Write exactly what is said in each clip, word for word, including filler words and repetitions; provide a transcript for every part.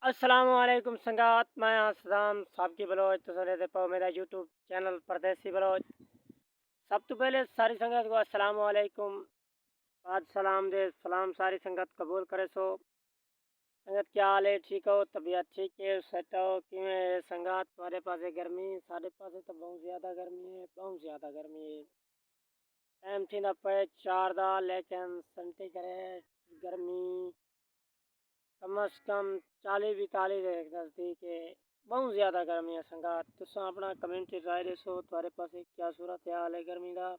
السلام علیکم سنگات، میں ہاں صدام سابقی بلوچ۔ تساں ݙیہدے پئے ہو میݙا یوٹیوب چینل پردیسی بلوچ۔ سب توں پہلے ساری سنگت کوں السلام علیکم، بعد سلام دے سلام ساری سنگت قبول کریسو۔ سنگت کیا حال ہے؟ ٹھیک ہو؟ طبیعت ٹھیک ہے؟ سیٹ ہو؟ کیویں ہے سنگات؟ تہاݙے پاسے گرمی؟ ساݙے پاسے تاں ٻہوں زیادہ گرمی ہے، ٻہوں زیادہ گرمی ہے۔ ٹائم تھیندا پئے چار دا، لیکن سینٹی گریڈ گرمی کم از کم چالیہہ بیتالیہہ دے نزدیک ہے۔ ٻہوں زیادہ گرمی ہے سنگات۔ تساں اپݨا کمیونٹی رائے ݙیسو، تہاݙے پاسے کیا صورت حال ہے گرمی دا؟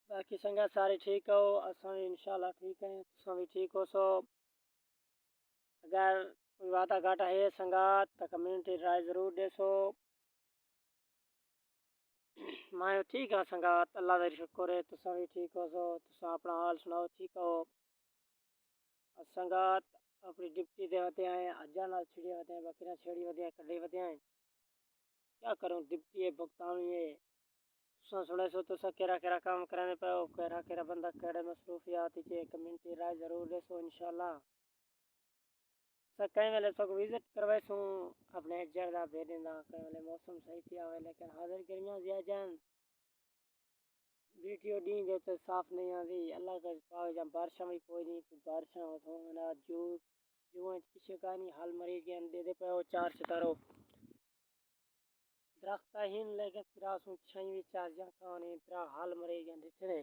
باقی سنگت سارے ٹھیک ہو؟ اساں وی انشاءاللہ ٹھیک ہیں، تساں وی ٹھیک ہوسو۔ اگر کوئی وعدہ گھاٹا ہے سنگات، تاں کمیونٹی رائے ضرور ݙیسو۔ میں ٹھیک ہاں سنگات، اللہ دا شکر ہے، تساں وی ٹھیک ہوسو۔ تساں اپݨا حال سݨاؤ، ٹھیک ہو؟ سنگات، اپݨی ڈپٹی تے ودے آئے، اجاں نال چھڑی ودے آئے، بکریاں چھڑی ودے آئے، کڈھے ودے آئے۔ کیا کروں، ڈپٹی ہے، بھگتاوݨی ہے۔ تساں سݨیسو، تساں کیڑھا کیڑھا کم کریندے پئے ہو، کیڑھا کیڑھا بندہ کیڑھے مصروفیات وچ ہے، کمیونٹی رائے ضرور ݙیسو انشاءاللہ۔ اساں کہیں ویلے تہاکوں وزٹ کرویسوں اپݨے اجڑ دا، بھیݙیں دا، کہیں ویلے موسم صحیح تھیا ہوئے، لیکن حاضر گرمیاں زیادہ ہن۔ ویڈیو ݙینہہ دے اتے صاف نہیں آندی، اللہ کا پاک جاں بارشاں وی کوئی نہیں، کوئی بارشاں ہوسن، جو، جوئیں کشے کائنی، حال مریض ڳئن، ݙیہدے پئے ہو چار چتارو۔ درخت تاں ہن، لیکن پھر اسوں چھائیں وچ آ جاں کائنی، پھر حال مریض ڳئن ݙٹھے نے۔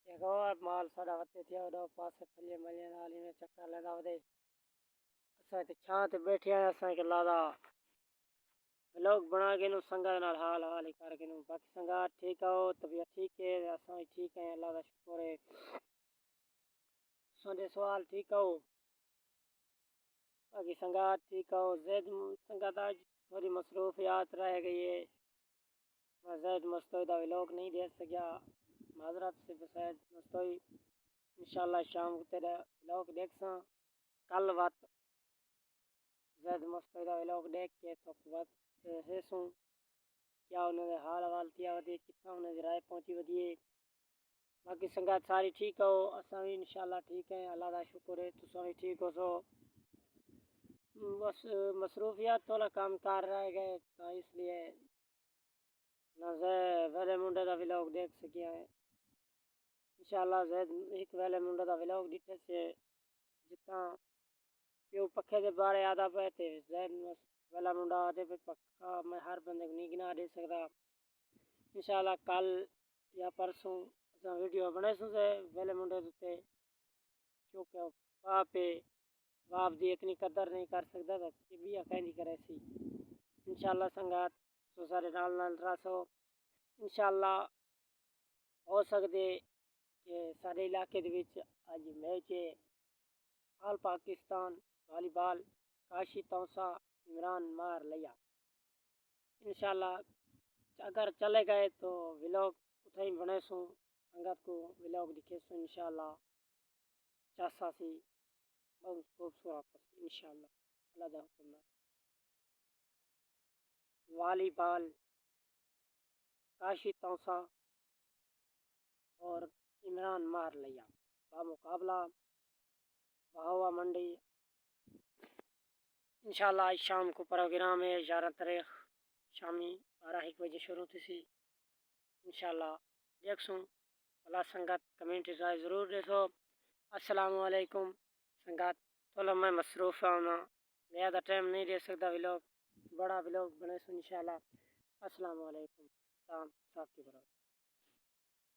ݙیکھو، مال ساݙا وتے تھیا، اݙو پاسے پھلے ملے نال ایویں چکر لیندا ودے۔ اساں تے چھاں تے ٻیٹھے ہیں، اساں کے لادا ولاگ بݨا کے نوں سنگت نال حال حال ہی کر کے نوں۔ باقی سنگت ٹھیک ہو؟ طبیعت ٹھیک ہے؟ اساں وی ٹھیک ہیں، اللہ دا شکر ہے۔ ساݙے سوال ٹھیک ہو؟ باقی سنگت ٹھیک ہو؟ زید م-، سنگت اڄ تھوڑی مصروفیات رہ ڳئی ہے، میں زید مستوئی دا ولاگ نہیں ݙیکھ سڳیا، معذرت سے زید مستوئی۔ انشاءاللہ شام کوں تیݙا ولاگ ݙیکھساں۔ کل وت زید مستوئی دا ولاگ ݙیکھ کے تہاکوں وت ݙسیسوں کیا انہاں دے حال احوال تھیا ودے، کتھاں انہاں دی رائے پہنچی ودی ہے۔ باقی سنگت ساری ٹھیک ہو؟ اساں وی انشاءاللہ ٹھیک ہیں، اللہ دا شکر ہے، تساں وی ٹھیک ہوسو۔ بس مصروفیات تھوڑا کم کار رہ ڳئے، تاں اس لیے نہ زے ویلے منڈے دا ولاگ ݙیکھ سڳیا ہے۔ انشاءاللہ زید ہک ویلے منڈے دا ولاگ ݙٹھے سے، جتھاں پیو پکھے دے بارے آہدا پئے تے زید ویلا منڈا آہدے پئے، پکھا میں ہر بندے کوں نہیں گھنا ݙے سڳدا۔ انشاءاللہ کل یا پرسوں اساں ویڈیو بݨیسوں سے ویلے منڈے دے اتے، کیونکہ باپ ہے، باپ دی اتنی قدر نہیں کر سڳدا تاں کہ ٻیا کہیں دی کریسی۔ انشاءاللہ سنگت، تساں ساݙے نال نال رہسو۔ انشاءاللہ ہو سڳدے کہ ساݙے علاقے دے وچ اڄ میچ ہے، آل پاکستان والی بال، کاشی تونسہ، عمران ماہر لیا۔ انشاءاللہ اگر چلے ڳئے تو ولاگ اتھائیں بݨیسوں، سنگت کوں ولاگ ݙکھیسوں انشاءاللہ۔ چس آسی، ٻہوں خوبصورت آسی انشاءاللہ، اللہ دا حکم نال۔ والی بال، کاشی تونسہ اور عمران ماہر لیا بامقابلہ بہاوا منڈی۔ انشاءاللہ اڄ شام کوں پروگرام ہے، یارہ تاریخ، شامی بارہ ہک وجے شروع تھیسی۔ انشاءاللہ ݙیکھسوں۔ بھلا سنگت کمیونٹی رائے ضرور ݙیسو۔ السلام علیکم سنگت، تھوڑا میں مصروف ہاں، زیادہ ٹائم نہیں ݙے سڳدا ولاگ، بڑا ولاگ بݨیسوں انشاءاللہ۔ السلام علیکم، تاں ساکھی بھرو۔